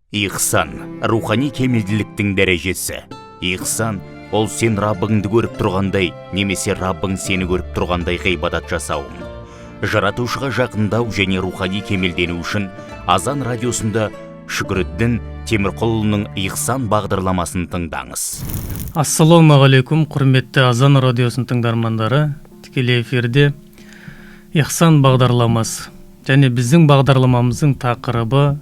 Ихсан – рухани кемелділіктің дәрежесі. Ихсан – ол сен Раббыңды көріп тұрғандай немесе Раббың сені көріп тұрғандай ғибадат жасауың. Жаратушыға жақындау және рухани кемелдену үшін Азан радиосында Шүкіриддин Темірқұлұлының Ихсан бағдарламасын тыңдаңыз. Ассалаумағалейкум, құрметті Азан радиосының тыңдармандары! Тікелей эфирде Ихсан бағдарламасы және біздің бағдарламамыздың тақырыбы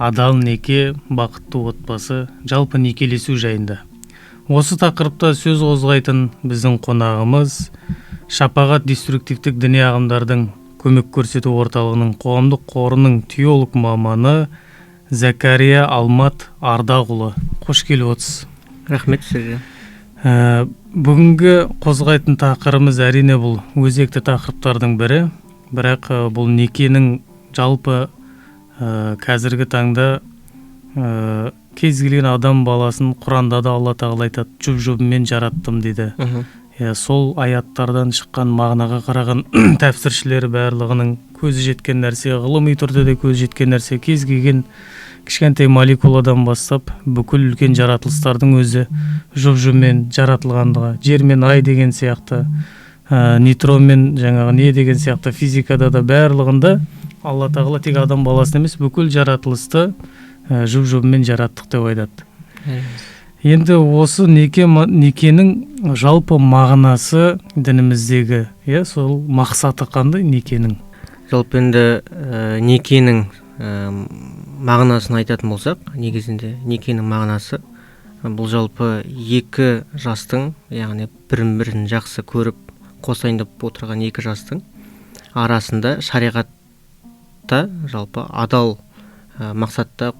адал неке, бақытты отбасы, жалпы некелесу жайында. Осы тақырыпта сөз қозғайтын біздің қонағымыз Шапағат деструктивтік діни ағымдардың көмек көрсету орталығының қоғамдық қорының теолог маманы Зәкәрия Алмат Ардақұлы. Қош келіп отырсыз. Рахмет сізге. Бүгінгі қозғайтын тақырыбымыз, әрине, бұл өзекті тақырыптардың бірі, бірақ бұл некенің жалпы қазіргі таңда кез келген адам баласын Құранда да Алла Тағала айтады, жұп жұбымен жараттым дейді. Иә, сол аяттардан шыққан мағынаға қараған тәпсіршілер барлығының көзі жеткен нәрсе, ғылыми түрде де көзі жеткен нәрсе, кез келген кішкентай молекуладан бастап бүкіл үлкен жаратылыстардың өзі жұп жұбымен жаратылғандығы, жер мен ай деген сияқты, нейтрон мен жаңағы не деген сияқты, физикада да барлығында Алла Тағала тек адам баласын емес, бүкіл жаратылысты жұп жұбымен жараттық деп айтады. Енді осы неке, некенің жалпы мағынасы дініміздегі, иә, сол мақсаты қандай некенің? Жалпы енді некенің мағынасын айтатын болсақ, негізінде некенің мағынасы бұл жалпы екі жастың, яғни бірін бірін жақсы көріп, қосайын деп отырған екі жастың арасында шариғатта жалпы адал мақсатта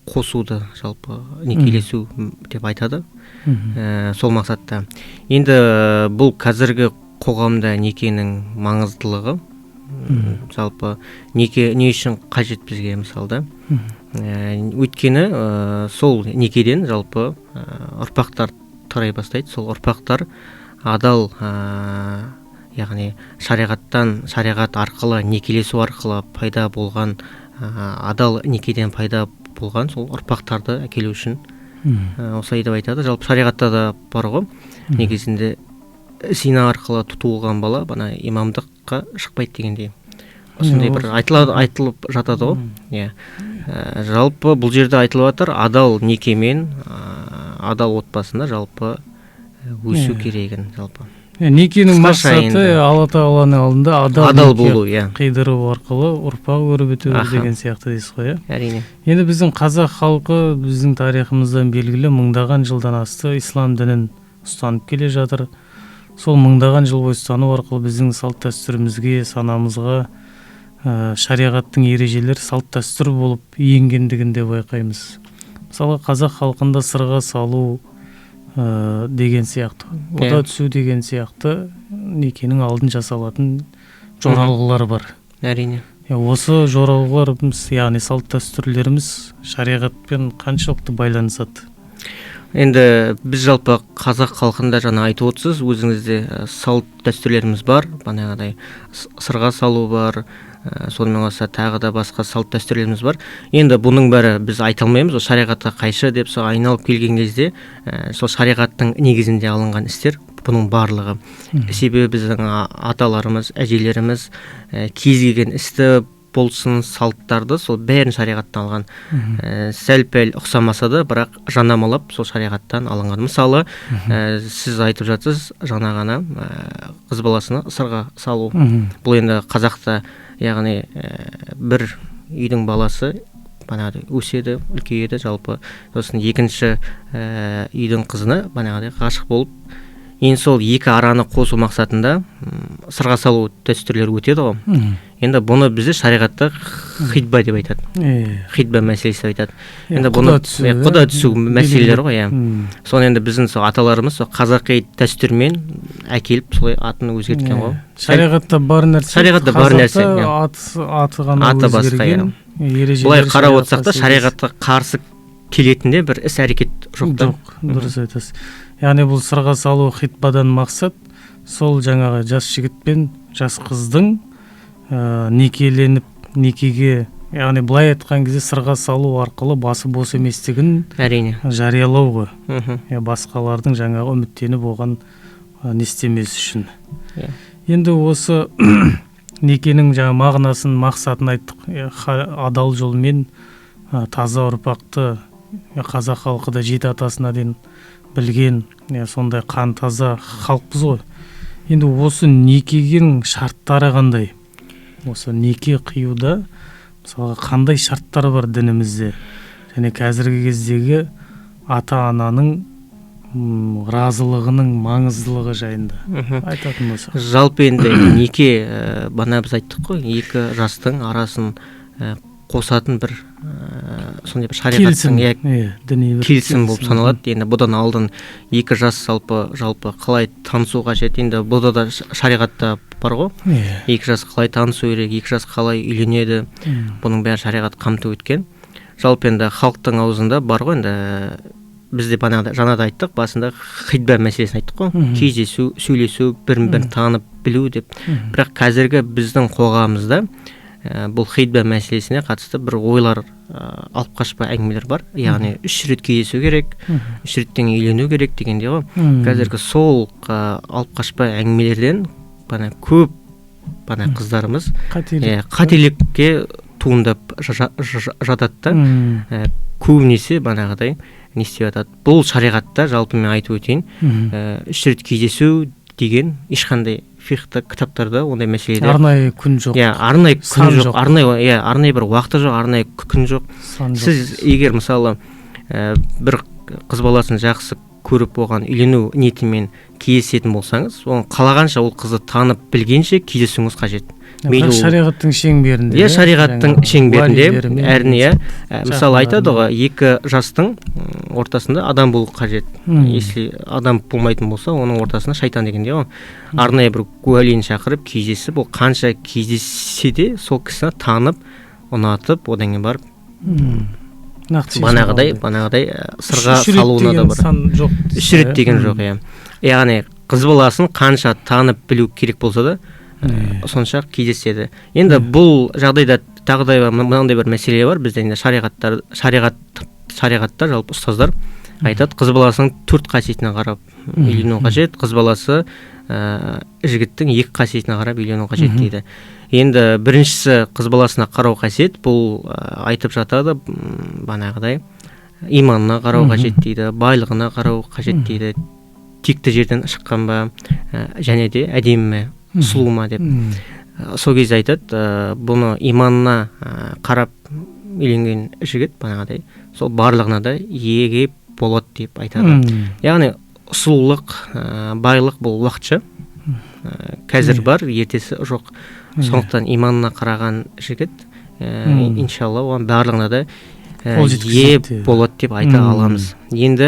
қосуды жалпы некелесу деп айтады. Сол мақсатта енді бұл қазіргі қоғамда некенің маңыздылығы, жалпы неке не үшін қажет бізге, мысалы да? Өйткені сол некеден жалпы ұрпақтар тарай бастайды. Сол ұрпақтар адал, яғни шариғаттан, шариғат арқылы некелесу арқылы пайда болған, адал некеден пайда болған сол ұрпақтарды әкелу үшін осылай деп айтады. Жалпы шариғатта да бар ғой, негізінде зина арқылы туылған бала бана имамдыққа шықпайды дегендей, осындай бір айтылады, айтылып жатады ғой, иә. Жалпы бұл жерде айтылып жатыр адал некемен адал отбасында жалпы өсу керегін жалпы. Некенің Қысқаша мақсаты енді. Алла Тағаланың алдында адал, адал неке болу, иә. қидыру арқылы ұрпақ өрбіту деген сияқты дейсіз ғой, иә? Әрине. Енді біздің қазақ халқы, біздің тарихымыздан белгілі, мыңдаған жылдан асты ислам дінін ұстанып келе жатыр. Сол мыңдаған жыл бойы ұстану арқылы біздің салт дәстүрімізге, санамызға шариғаттың ережелері салт дәстүр болып енгендігін де байқаймыз. Мысалы, қазақ халқында сырға салу деген сияқты, ода түсу деген сияқты некенің алдын жасалатын жоралғылар бар. Әрине. Осы жоралғыларымыз, яғни салт дәстүрлеріміз шариғатпен қаншалықты байланысады? Енді біз жалпы қазақ халқында, жаңа айтып отырсыз өзіңіз де, салт дәстүрлеріміз бар, бағанағыдай сырға салу бар, сонымен қоса тағы да басқа салт дәстүрлеріміз бар. Енді бұның бәрі біз айта алмаймыз ол шариғатқа қайшы деп. Сол айналып келген кезде сол шариғаттың негізінде алынған істер бұның барлығы. Себебі біздің аталарымыз, әжелеріміз кез келген істі болсын, салттарды, сол бәрін шариғаттан алған. Сәл пәл ұқсамаса да, бірақ жанамалап сол шариғаттан алынған. Мысалы, сіз айтып жатсыз жаңа ғана, қыз баласына сырға салу. Бұл енді қазақта, яғни бір үйдің баласы бағанағыдай өседі, үлкейеді жалпы, сосын екінші үйдің қызына бағанағыдай ғашық болып, енді сол екі араны қосу мақсатында сырға салу дәстүрлері өтеді ғой. Енді бұны бізде шариғатта хитба деп айтады. Хитба мәселесі деп айтады. Енді құда бұны түсу, иә, иә? Құда түсу мәселелері ғой, иә. Соны енді біздің сол аталарымыз сол қазақи дәстүрмен әкеліп, солай атын өзгерткен ғой. Шариғатта бар нәрсе. Шариғатта бар нәрсе, қазақта иә. Аты ғана Аты басқа, өзгерген, ережелері Былай қарап шариғатқа отырсақ та, сәйкес. шариғатқа қарсы келетін де бір іс әрекет жоқ та. Жоқ, дұрыс айтасыз. Яғни бұл сырға салу, хитбадан мақсат сол жаңағы жас жігіт пен жас қыздың некеленіп, некеге Яғни былай айтқан кезде сырға салу арқылы басы бос еместігін әрине жариялау ғой. Басқалардың жаңағы үміттеніп оған не істемес үшін. Енді осы некенің жаңа мағынасын, мақсатын айттық. Адал жолмен таза ұрпақты, қазақ халқы да жеті атасына дейін білген, сондай қан таза халықпыз ғой. Енді осы некенің шарттары қандай? Осы неке қиюда мысалға қандай шарттар бар дінімізде? Және қазіргі кездегі ата-ананың разылығының маңыздылығы жайында айтатын болсақ. Жалпы енді неке, бана біз айттық қой, екі жастың арасын қосатын бір сондай бір шариғаттың діни бір келісім болып саналады. Енді бұдан алдын екі жас жалпы қалай танысу қажет, енді бұда да шариғатта бар ғой. Екі жас қалай танысу керек, екі жас қалай үйленеді, бұның бәрі шариғат қамтып өткен. Жалпы енді халықтың аузында бар ғой, енді бізде жаңа да айттық, басында хитба мәселесін айттық қой, кездесу, сөйлесу, бірін-бірін танып білу деп. Бірақ қазіргі біздің қоғамымызда бұл хитба мәселесіне қатысты бір ойлар, алып қашпа әңгімелер бар. Яғни 3 рет кездесу керек, 3 реттен үйлену керек дегендей ғой. Қазіргі сол алып қашпа әңгімелерден бана көп бана қыздарымыз қателікке туындап жатады да. Көбінесе банағыдай не істеп жатады. Бұл шариғатта жалпы мен айтып өтейін, 3 рет кездесу деген ешқандай фиқһта кітаптарда ондай мәселеде арнайы күн жоқ. Иә, арнайы күн жоқ, арнайы бір уақыты жоқ, арнайы күн жоқ. Сіз егер мысалы бір қыз баласын жақсы көріп оған үйлену ниетімен кездесетін болсаңыз, оған қалағанша ол қызды танып білгенше кездесуіңіз қажет. Бірақ шариғаттың шеңберінде. Иә, шариғаттың шеңберінде әрине, иә. Мысалы айтады ғой, екі жастың ортасында адам болу қажет. Если адам болмайтын болса, оның ортасында шайтан дегендей ғой. Арнайы бір куәлиін шақырып кездесіп, ол қанша кездессе де сол кісіні танып, ұнатып, одан кейін барып банағыдай сырға салуына да бар. 3 рет деген жоқ, иә. Яғни қыз баласын қанша танып білу керек болса да, сонша кездеседі. Енді бұл жағдайда тағы да мынандай бір мәселе бар. Бізде енді шариғатта жалпы ұстаздар айтады, қыз баласының 4 қасиетіне қарап үйлену қажет, қыз баласы жігіттің 2 қасиетіне қарап үйлену қажет дейді. Енді біріншісі қыз баласына қарау қасиет, бұл айтып жатады, банағыдай иманына қарау қажет дейді, байлығына қарау қажет дейді, текті жерден шыққан ба, және де әдемі ме, сұлу ма деп. Сол кезде айтады, бұны иманына қарап үйленген жігіт банағыдай сол барлығына да иеге болады деп айтады. Яғни сұлулық, байлық бұл уақытша, қазір бар, ертесі жоқ. Сондықтан иманына қараған жігіт иншалла оған барлығына да ие болады деп айта аламыз. Енді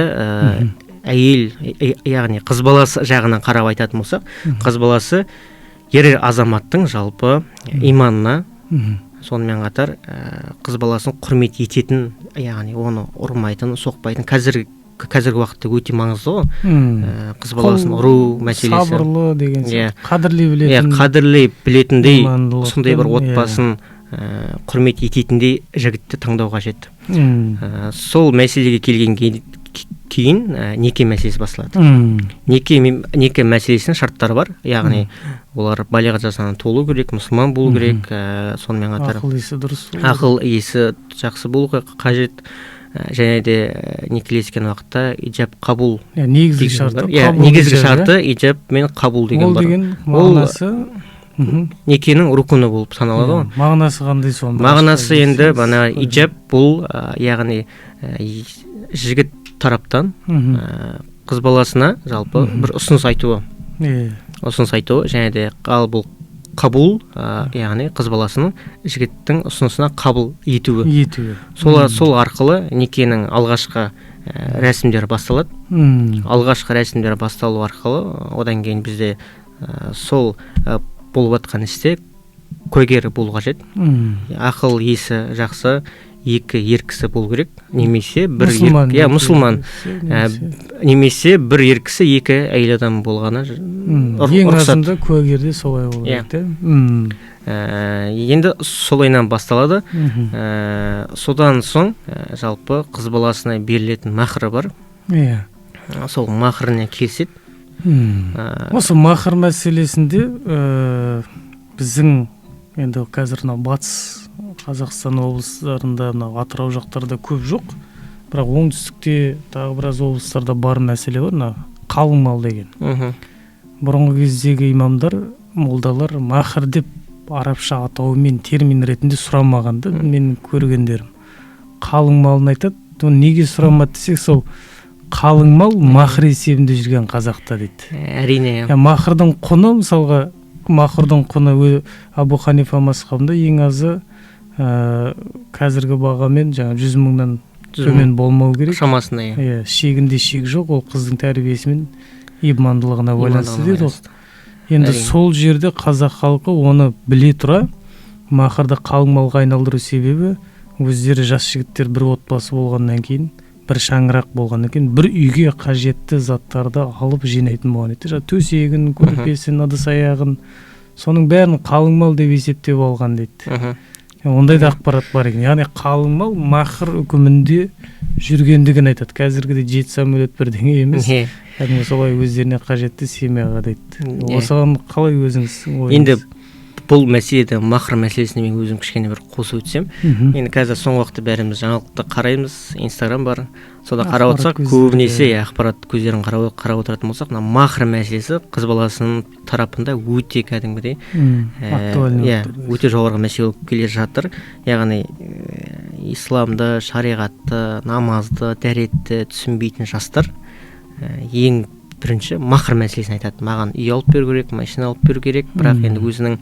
әйел, яғни қыз баласы жағынан қарап айтатын болсақ, қыз баласы ер азаматтың жалпы иманына, сонымен қатар қыз баласын құрмет ететін, яғни оны ұрмайтын, соқпайтын, қазіргі уақытта өте маңызды ғой. Қыз баласын ұру мәселесі. Сабырлы деген сияқты, қадірлей білетін. Қадірлей білетіндей, сондай бір отбасын құрмет ететіндей жігітті таңдау қажет. Сол мәселеге келген кейін неке мәселесі басталады. Неке мәселесінің шарттары бар, яғни олар балиғат жасына толу керек, мұсылман болу керек, сонымен қатар ақыл есі дұрыс, ақыл есі жақсы болу қажет. Және де некелескен уақытта ижап қабул, негізгі шарты, негізгі шарты ижап мен қабул деген бар. Ол деген мағынасы некенің рукуны болып саналады ғой. Мағынасы қандай сонда? Мағынасы енді бана ижап бұл, яғни жігіт тараптан қыз баласына жалпы бір ұсыныс айтуы. Ұсыныс айтуы, және де ал бұл қабул, яғни қыз баласының жігіттің ұсынысына қабыл етуі. Сол арқылы некенің алғашқы рәсімдері басталады. Алғашқы рәсімдері басталу арқылы одан кейін бізде сол болып жатқан істе куәгер болу қажет. Ақыл есі жақсы екі ер кісі болу керек, немесе бір мұсылман, немесе бір ер кісі екі әйел адам болғаны ең азында куәгерде солай болу керек те. Енді солайынан басталады. Содан соң жалпы қыз баласына берілетін махры бар. Иә. Сол махрына келіседі. Осы махр мәселесінде біздің енді қазір мынау Батыс Қазақстан облыстарында, мынау Атырау жақтарда көп жоқ, бірақ оңтүстікте тағы біраз облыстарда бар мәселе бар, мына қалың мал деген. Бұрынғы кездегі имамдар, молдалар махр деп арабша атауымен термин ретінде сұрамаған да, мен көргендерім. Қалың малын айтады, оны неге сұрамады десек, сол қалың мал махр есебінде жүрген қазақта дейді. Әрине. Махрдың құны, мысалға, махрдың құны Абу Ханифа мазхабында ең азы қазіргі бағамен жаңа 100 мыңнан төмен болмау керек. Шамасында, иә. Иә, шегінде шек жоқ, ол қыздың тәрбиесі мен имандылығына байланысты дейді ғой. Енді сол жерде қазақ халқы оны біле тұра махрды қалың малға айналдыру себебі өздері жас жігіттер бір отбасы болғаннан кейін, бір шаңырақ болғаннан кейін бір үйге қажетті заттарды алып жинайтын болған еді. Жаңа төсегін, көрпесін, ыдыс аяғын, соның бәрін қалың мал деп есептеп алған дейді. Ондай да ақпарат бар екен. Яғни қалың мал махр үкімінде жүргендігін айтады. Қазіргідей жеті самолет бірдеңе емес. Кәдімгі солай өздеріне қажетті семьяға дейді. Осыған қалай өзіңіз ойыңыз? Енді бұл мәселеде махр мәселесіне мен өзім кішкене бір қосып өтсем. Енді қазір соңғы уақытта бәріміз жаңалықты қараймыз, Инстаграм бар. Сода қарап отырсақ, көбінесе ақпарат көздерін қарап отыратын болсақ, мына махр мәселесі қыз баласының тарапында өте кәдімгідей актуальный, өте жоғарғы мәселе болып келе жатыр. Яғни исламды, шариғатты, намазды, дәретті түсінбейтін жастар ең бірінші махр мәселесін айтады. Маған үй алып беру керек, машина алып беру керек, бірақ енді өзінің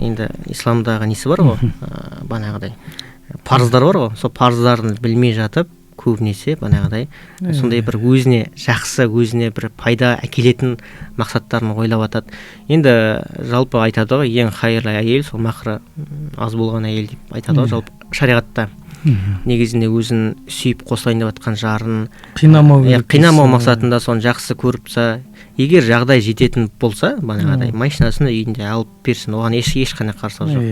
енді исламдағы несі бар ғой, банағыдай парыздар бар ғой, сол парыздарын білмей жатып көбінесе банағыдай сондай бір өзіне жақсы, өзіне бір пайда әкелетін мақсаттарын ойлап атады. Енді жалпы айтады ғой, ең хайырлы әйел сол махры аз болған әйел деп айтады ғой, жалпы шариғатта. Негізінде өзін сүйіп қосылайын деп жатқан жарын қинамау керек, қинамау мақсатында соны жақсы көріп тұрса, егер жағдай жететін болса, банағыдай машинасын үйінде алып берсін, оған ешқандай қарсылық жоқ.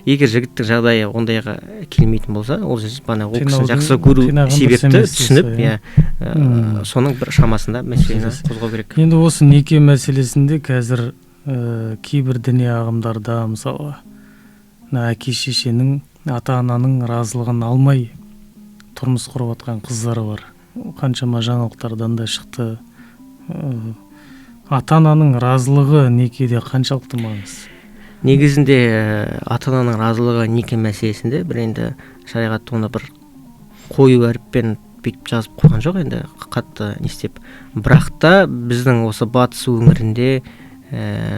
Егер жігіттің жағдайы ондайға келмейтін болса, ол бана ол кісіні жақсы көру себепті түсініп, соның бір шамасында мәселені қозғау керек. Енді осы неке мәселесінде қазір кейбір діни ағымдарда, мысалы, әке шешенің, ата-ананың разылығын алмай тұрмыс құрып жатқан қыздар бар. Қаншама жаңалықтардан да шықты. Ата-ананың разылығы некеде қаншалықты маңызды? Негізінде ата-ананың разылығы неке мәселесінде бір енді шариғатта оны бір қою әріппен бүйтіп жазып қойған жоқ енді қатты не істеп. Бірақ та біздің осы батыс өңірінде,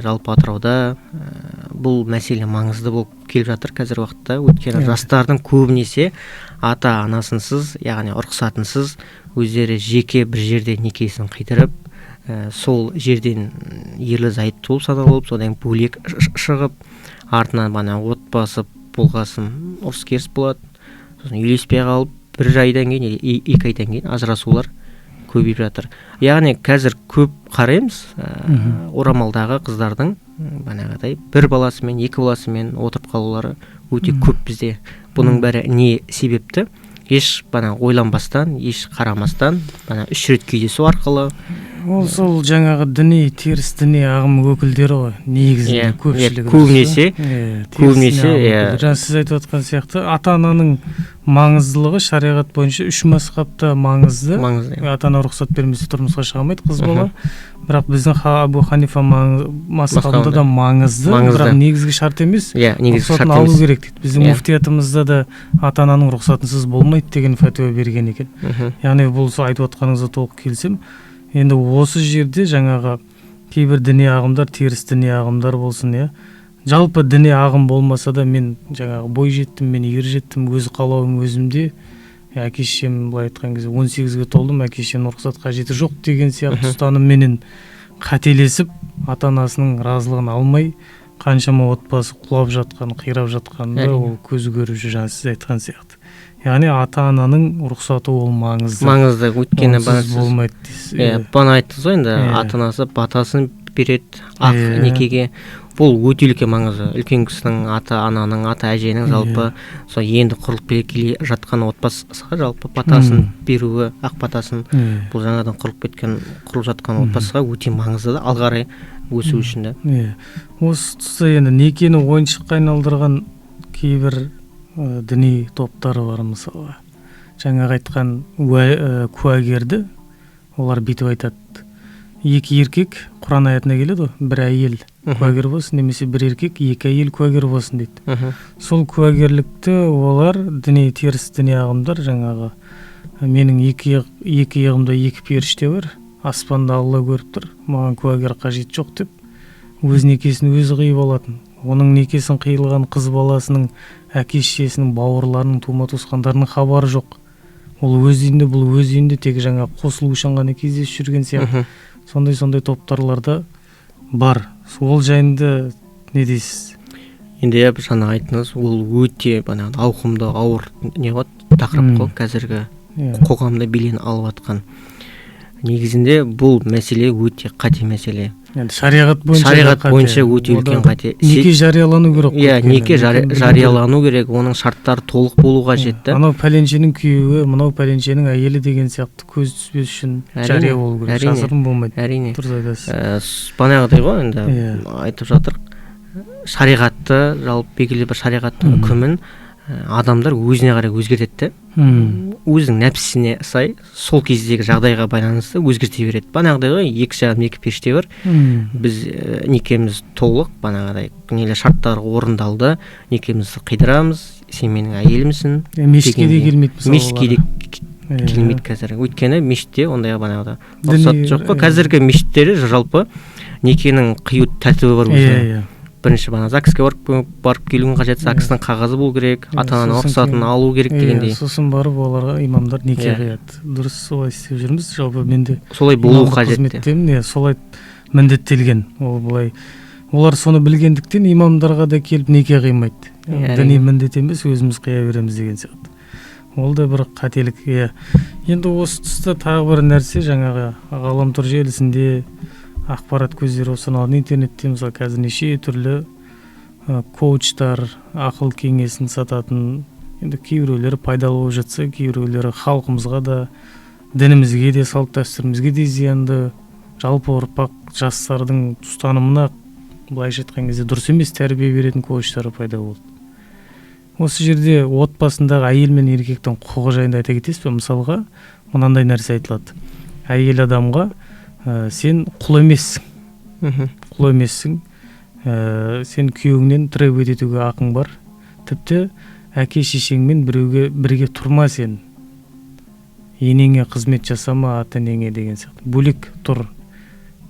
жалпы Атырауда бұл мәселе маңызды болып келіп жатыр қазір уақытта. Өйткені жастардың көбінесе ата-анасынсыз, яғни рұқсатынсыз өздері жеке бір жерде некесін қидырып, сол жерден ерлі зайыпты болып саналып, содан бөлек шығып, артынан бана отбасы болғасын ұрыс-керіс болады, сосын үйлеспей қалып, бір айдан кейін, екі айдан кейін ажырасулар көбейіп жатыр. Яғни қазір көп қараймыз, орамалдағы қыздардың банағыдай бір баласымен, екі баласымен отырып қалулары өте көп бізде. Бұның бәрі не себепті? Еш бана ойланбастан, еш қарамастан, бана үш рет кездесу арқылы. Ол сол жаңағы діни, теріс діни ағым өкілдері ғой, негізінде көпшілігі. Көбінесе, жаңа сіз айтып отқан сияқты, ата-ананың маңыздылығы шариғат бойынша үш мазхабта маңызды. Ата-ана рұқсат бермесе тұрмысқа шыға алмайды қыз бала. Бірақ біздің Абу Ханифа мазхабында да маңызды, бірақ негізгі шарт емес, рұқсатын алу керек дейді. Біздің муфтиятымызда да ата-ананың рұқсатынсыз болмайды деген фәтуа берген екен. Яғни бұл айтып отқаныңызға толық келісемін. Енді осы жерде жаңағы кейбір діни ағымдар, теріс діни ағымдар болсын, иә. Жалпы діни ағым болмаса да мен жаңағы бой жеттім, мен ер жеттім, өз қалауым өзімде. Әке шешем былай айтқан кезде 18-ге толдым, әке шешемнің рұқсат қажеті жоқ деген сияқты ұстанымменен қателесіп, ата-анасының разылығын алмай, қаншама отбасы құлап жатқан, қирап жатқанды ол көз көріп жүр, жаңа сіз айтқан сияқты. Яғни ата-ананың рұқсаты ол маңызды. Маңызды, өйткені болмайды дейсіз. Бана айттыңыз ғой енді, ата-анасы батасын береді ақ некеге. Бұл өте үлкен маңызы. Үлкен кісінің, ата ананың, ата әженің жалпы сол енді құрылып келе жатқан отбасыға жалпы батасын беруі, ақ батасын, бұл жаңадан құрылып жатқан отбасыға өте маңызды да, алға қарай өсу үшін де. Осы тұста енді некені ойыншыққа айналдырған кейбір діни топтары бар мысалға. Жаңағы айтқан куәгерді олар бүйтіп айтады. Екі еркек, Құран аятына келеді ғой, бір әйел куәгер болсын, немесе бір еркек, екі әйел куәгер болсын дейді. Сол куәгерлікті олар діни, теріс діни ағымдар жаңағы менің екі иығымда екі періште бар, аспанда Алла көріп тұр, маған куәгер қажет жоқ деп өз некесін өзі қиып алатын. Оның некесін қиылған қыз баласының әке шешесінің, бауырларының, тума туысқандарының хабары жоқ. Ол өз үйінде, бұл өз үйінде тек жаңа қосылу үшін ғана кездесіп жүрген сияқты. Сондай топтарларда бар. Ол жайында не дейсіз? Енді жаңа айттыңыз, ол өте ауқымды, ауыр не ғой, тақырып қой, қазіргі қоғамда белең алып жатқан. Негізінде бұл мәселе өте қате мәселе. Енді шариғат бойынша өте үлкен қате. Неке жариялану керек. Иә, неке жариялану керек, оның шарттары толық болу қажет та. Анау пәленшенің күйеуі, мынау пәленшенің әйелі деген сияқты көз түспес үшін жария болу керек, жасырын болмайды. Әрине. Дұрыс айтасыз. Бағанағыдай ғой, енді айтып жатыр, шариғатты, жалпы белгілі бір шариғаттың үкімін адамдар өзіне қарай өзгертеді де. Өзінің нәпсісіне сай сол кездегі жағдайға байланысты өзгерте береді. Бағанағыдай ғой, екі жағым екі періште бар. Біз некеміз толық, бағанағыдай нелер шарттар орындалды, некемізді қидырамыз, сен менің әйелімсің. Мешітке де келмейді мысалы. Мешітке де келмейді қазір. Өйткені мешітте ондай бағанағыдай рұқсат жоқ қой. Қазіргі мешіттері жалпы некенің қию тәртібі бар өзінің. Бірінші бана ЗАГСке барып келуің қажет, ЗАГСтың қағазы болу керек, ата-ананың рұқсатын алу керек дегендей. Сосын барып оларға имамдар неке қияды. Дұрыс, солай істеп жүрміз. Жалпы менде солай болу қажет. Қызметтемін, солай міндеттелген. Ол былай, олар соны білгендіктен имамдарға да келіп неке қимайды. Діни міндет емес, өзіміз қия береміз деген сияқты. Ол да бір қателік. Енді осы тұста тағы бір нәрсе, жаңағы ғаламтор желісінде ақпарат көздері саналатын интернетте мысалы қазір неше түрлі коучтар, ақыл кеңесін сататын, енді кейбіреулері пайдалы болып жатса, кейбіреулері халқымызға да, дінімізге де, салт дәстүрімізге де зиянды, жалпы ұрпақ жастардың ұстанымына былайша айтқан кезде дұрыс емес тәрбие беретін коучтар пайда болды. Осы жерде отбасындағы әйел мен еркектің құқығы жайында айта кетесіз бе? Мысалға мынандай нәрсе айтылады. Әйел адамға сен құл емессің. Құл емессің. Сен күйеуіңнен требовать етуге ақың бар. Тіпті әке шешеңмен біреуге бірге тұрма сен. Енеңе қызмет жасама, ата енеңе деген сияқты. Бөлек тұр.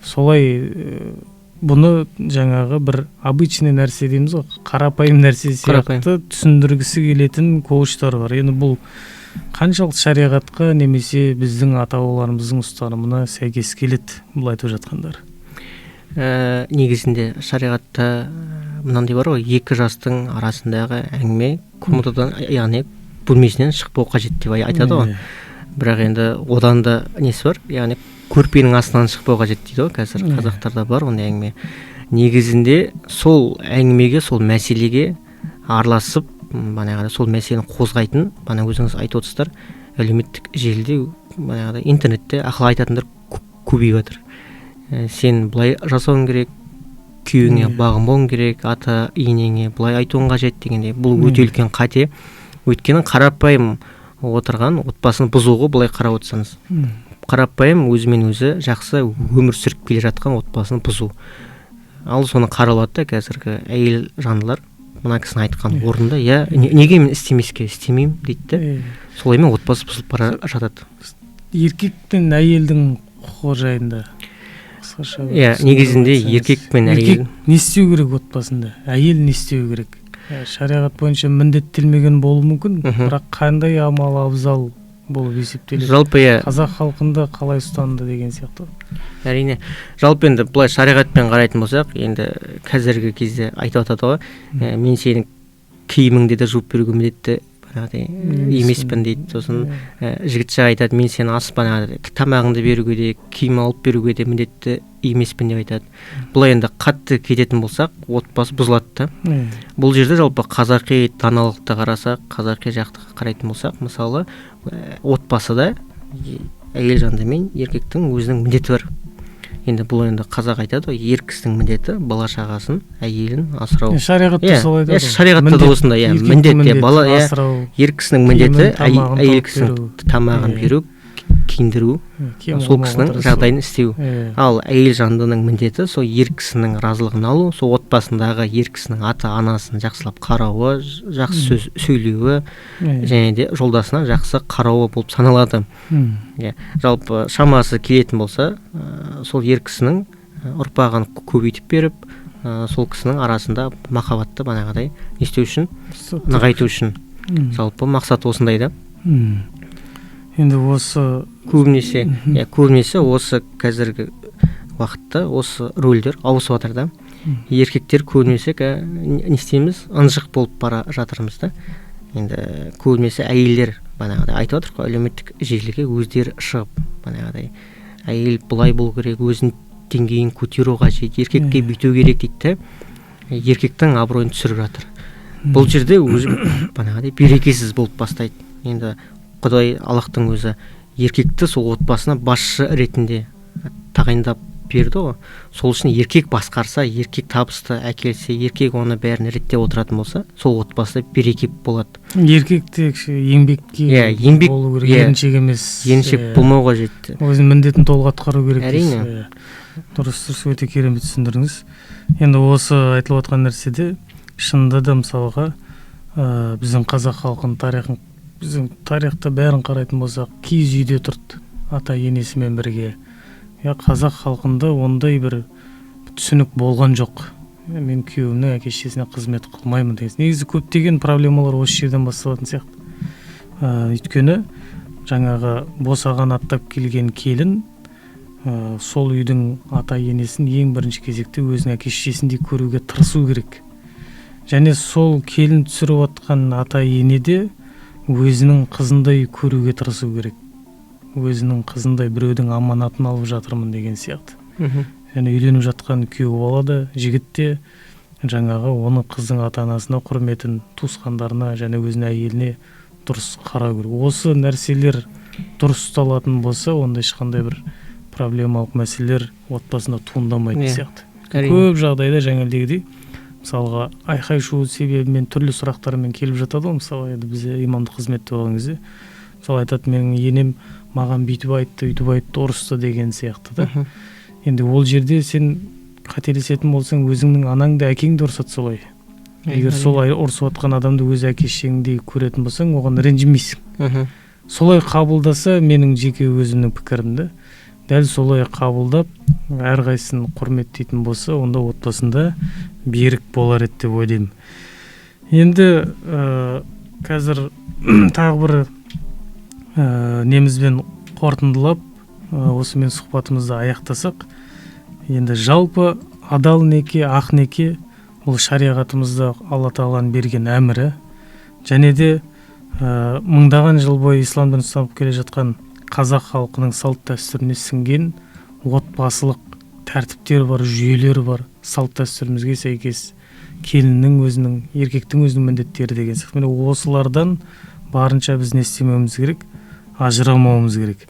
Солай бұны жаңағы бір обычный нәрсе дейміз ғой, қарапайым нәрсе сияқты түсіндіргісі келетін коучтар бар. Енді бұл қаншалықты шариғатқа немесе біздің ата-бабаларымыздың ұстанымына сәйкес келеді бұл айтып жатқандар? Негізінде шариғатта мынандай бар ғой, екі жастың арасындағы әңгіме комнатадан, яғни бөлмесінен шықпау қажет деп айтады ғой. Бірақ енді одан да несі бар, яғни көрпенің астынан шықпау қажет дейді ғой, қазір қазақтарда бар ондай әңгіме. Негізінде сол әңгімеге, сол мәселеге араласып, бағанағыдай сол мәселені қозғайтын, бағана өзіңіз айтып отырсыздар, әлеуметтік желіде, бағанағыдай интернетте ақыл айтатындар көбейіп жатыр. Сен былай жасауың керек, күйеуіңе бағынбауың керек, ата енеңе былай айтуың қажет дегендей. Бұл өте үлкен қате. Өйткені қарапайым отырған отбасын бұзуға былай қарап отырсаңыз, қарапайым өзімен өзі жақсы өмір сүріп келе жатқан отбасын бұзу. Ал соны қаралады да қазіргі әйел жандылар мына кісінің айтқан орнында, я неге мен істемеске істемеймін дейді де, солаймен отбасы бұзылып бара жатады. Еркек пен әйелдің құқығы жайында қысқаша. Иә, негізінде еркек пен әйел не істеу керек отбасында, әйел не істеу керек? Шариғат бойынша міндеттелмеген болуы мүмкін, бірақ қандай амал абзал болып есептеледі? Жалпы қазақ халқында қалай ұстанды деген сияқты. Әрине, жалпы енді былай шариғатпен қарайтын болсақ, енді қазіргі кезде айтып жатады ғой, мен сенің киіміңді де жуып беруге міндетті бағанағыдай емеспін дейді. Сосын жігіт жағы айтады, мен сені ас бағанағыдай тамағыңды беруге де, киім алып беруге де міндетті емеспін деп айтады. Бұлай енді қатты кететін болсақ, отбасы бұзылады да. Бұл жерде жалпы қазақи даналықты қарасақ, қазақи жақты қарайтын болсақ, мысалы, отбасыда әйел жанды мен еркектің өзінің міндеті бар. Енді бұл енді қазақ айтады ғой, ер кісінің міндеті бала шағасын, әйелін асырау. Шариғатта солай айтады. Шариғатта да осындай, иә, міндет, бала, ер кісінің міндеті әйел кісінің тамағын беру, киіндіру, сол кісінің жағдайын істеу. Ал әйел жандының міндеті сол ер кісінің разылығын алу, сол отбасындағы ер кісінің ата анасын жақсылап қарауы, жақсы сөз сөйлеуі, және де жолдасына жақсы қарауы болып саналады. Жалпы шамасы келетін болса, сол ер кісінің ұрпағын көбейтіп беріп, сол кісінің арасында махаббатты бағанағыдай не істеу үшін, нығайту үшін. Жалпы мақсат осындай да. Енді осы көбінесе, көбінесе осы қазіргі уақытта осы рөлдер ауысып жатыр да. Еркектер көбінесе не істейміз, ынжық болып бара жатырмыз да. Енді көбінесе әйелдер бағанағыдай айтып жатыр ғой, әлеуметтік желіге өздері шығып бағанағыдай әйел бұлай болу керек, өзінің деңгейін көтеру қажет, еркекке бүйту керек дейді де, еркектің абыройын түсіріп жатыр. Бұл жерде өзі бағанағыдай берекесіз болып бастайды. Енді Құдай Аллахтың өзі еркекті сол отбасына басшы ретінде тағайындап берді ғой. Сол үшін еркек басқарса, еркек табысты әкелсе, еркек оны бәрін реттеп отыратын болса, сол отбасында береке болады. Еркек тек еңбекке болу керек, еріншек емес. Еріншек болмау қажет. Өзінің міндетін толық атқару керек. Әрине. Дұрыс, өте керемет түсіндірдіңіз. Енді осы айтылып жатқан нәрседе шынында да мысалға біздің қазақ халқының тарихын, біздің тарихта бәрін қарайтын болсақ, киіз үйде тұрды ата енесімен бірге. Қазақ халқында ондай бір түсінік болған жоқ. Мен күйеуімнің әке шешесіне қызмет қылмаймын деген. Негізі көптеген проблемалар осы жерден басталатын сияқты. Өйткені жаңағы босаған аттап келген келін сол үйдің ата енесін ең бірінші кезекте өзінің әке шешесіндей көруге тырысу керек. Және сол келін түсіріп отқан ата ене де өзінің қызындай көруге тырысу керек. Өзінің қызындай біреудің аманатын алып жатырмын деген сияқты. Және үйленіп жатқан күйеу бала да, жігіт те жаңағы оны қыздың ата-анасына құрметін, туысқандарына және өзінің әйеліне дұрыс қарау керек. Осы нәрселер дұрыс ұсталатын болса, онда ешқандай бір проблемалық мәселелер отбасында туындамайтын сияқты. Көп жағдайда жаңағыдегідей, мысалға, айқай-шу себебімен түрлі сұрақтармен келіп жатады ғой. Мысалы, енді бізде имамдық қызметте болған кезде, мысалы, айтады, менің енем маған бүйтіп айтты, үйтіп айтты, ұрысты деген сияқты да. Енді ол жерде сен қателесетін болсаң, өзіңнің анаң да әкең де ұрсады солай. Егер солай ұрысып жатқан адамды өз әке шешеңдей көретін болсаң, оған ренжімейсің. Солай қабылдаса, менің жеке өзімнің пікірімді, дәл солай қабылдап, әрқайсысын құрметтейтін болса, онда отбасында берік болар еді деп ойлаймын. Енді қазір тағы бір немізбен қорытындылап, осымен сұхбатымызды аяқтасақ. Енді жалпы адал неке, ақ неке бұл шариғатымызда Алла Тағаланың берген әмірі. Және де мыңдаған жыл бойы ислам дінін ұстанып келе жатқан қазақ халқының салт дәстүріне сіңген отбасылық тәртіптер бар, жүйелер бар. Салт дәстүрімізге сәйкес келіннің өзінің, еркектің өзінің міндеттері деген сияқты. Міне осылардан барынша біз не істемеуіміз керек, ажырамауымыз керек.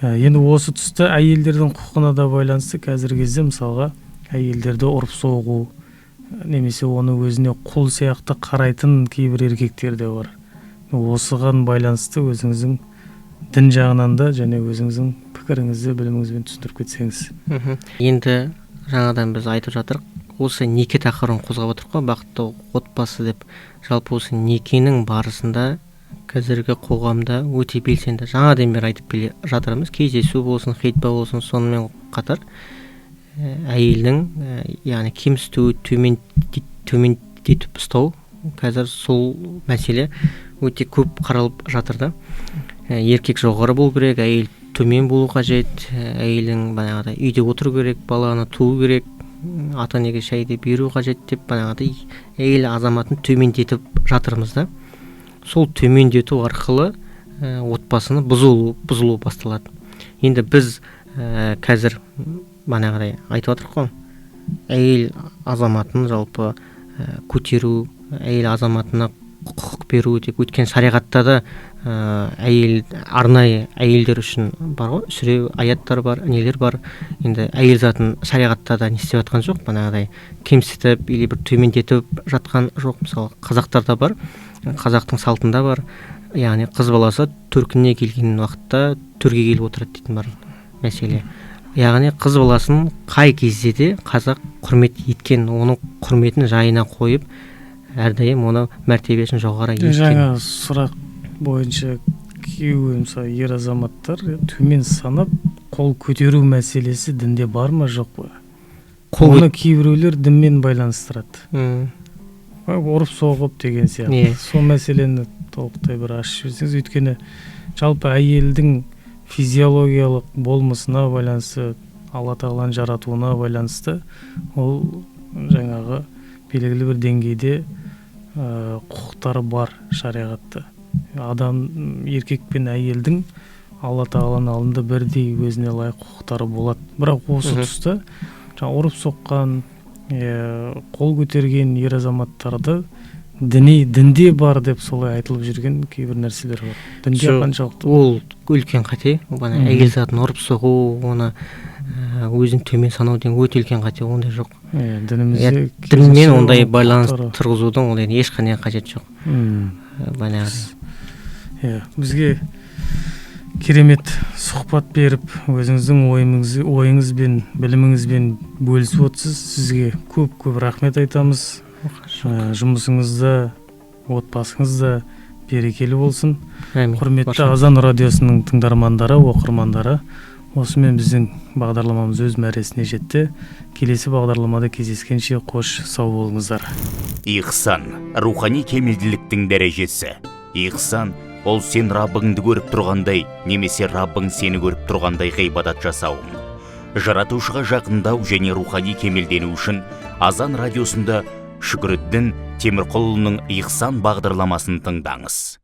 Енді осы тұста әйелдердің құқығына да байланысты қазіргі кезде мысалға әйелдерді ұрып соғу немесе оны өзіне құл сияқты қарайтын кейбір еркектер де бар. Осыған байланысты өзіңіздің дін жағынан да және өзіңіздің пікіріңізді, біліміңізбен түсіндіріп кетсеңіз. Енді жаңадан біз айтып жатырық, осы неке тақырыбын қозғап отырық қой, бақытты отбасы деп. Жалпы осы некенің барысында қазіргі қоғамда өте белсенді, жаңадан бері айтып келе жатырмыз, кездесу болсын, хитба болсын, сонымен қатар әйелдің яғни кемсіту, төмендетіп ұстау, қазір сол мәселе өте көп қаралып жатыр да. Еркек жоғары болу керек, әйел төмен болу қажет, әйелдің бағанағыдай үйде отыру керек, баланы туу керек, ата енеге шайды беру қажет деп бағанағыдай әйел азаматын төмендетіп жатырмыз да. Сол төмендету арқылы отбасыны бұзылу басталады. Енді біз қазір манағыдай айтып жатырмық қой, әйел азаматын жалпы көтеру, әйел азаматына құқық беру деп. Өткен шариғатта да әйел арнайы әйелдер үшін бар ғой, сүре аяттар бар, нелер бар. Енді әйел затын шариғатта да не істеп жатқан жоқ, манағыдай кемсітіп или бір төмендетіп жатқан жоқ. Мысалы, қазақтарда бар, қазақтың салтында бар, яғни қыз баласы төркініне келген уақытта төрге келіп отырады дейтін бар мәселе. Яғни қыз баласын қай кезде де қазақ құрмет еткен, оның құрметін жайына қойып, әрдайым оны мәртебесін жоғары еткен. Жаңа сұрақ бойынша күйеуі, мысалы, ер азаматтар төмен санап қол көтеру мәселесі дінде бар ма, жоқ па? Оны кейбіреулер дінмен байланыстырады, ұрып соғып деген сияқты. Сол мәселені толықтай бір ашып жіберсеңіз. Өйткені жалпы әйелдің физиологиялық болмысына байланысты, Алла тағаланың жаратуына байланысты ол жаңағы белгілі бір деңгейде құқықтары бар шариғатта. Адам, еркек пен әйелдің Алла тағаланың алдында бірдей өзіне лайық құқықтары болады. Бірақ осы тұста жаңа ұрып соққан, қол көтерген ер азаматтарды дінде бар деп солай айтылып жүрген кейбір нәрселер бар. Дінде қаншалықты? Ол үлкен қате. Әйел затын ұрып соғу, оны өзін төмен санау деген өте үлкен қате, ондай жоқ. Дінімізде дінмен ондай байланыс тұрғызудың ондай ешқандай қажеті жоқ. Иә, бізге керемет сұхбат беріп, өзіңіздің ойыңызбен, біліміңізбен бөлісіп отырсыз. Сізге көп-көп рахмет айтамыз. Жұмысыңызда, отбасыңызда берекелі болсын. Әмин. Құрметті Азан радиосының тыңдармандары, оқырмандары, осымен біздің бағдарламамыз өз мәресіне жетті. Келесі бағдарламада кездескенше қош сау болыңыздар. Ихсан рухани кемелділіктің дәрежесі. Ихсан ол сен Раббыңды көріп тұрғандай, немесе Раббың сені көріп тұрғандай ғибадат жасауың. Жаратушыға жақындау және рухани кемелдену үшін Азан радиосында Шүкіриддин Темірқұлұлының Ихсан бағдарламасын тыңдаңыз.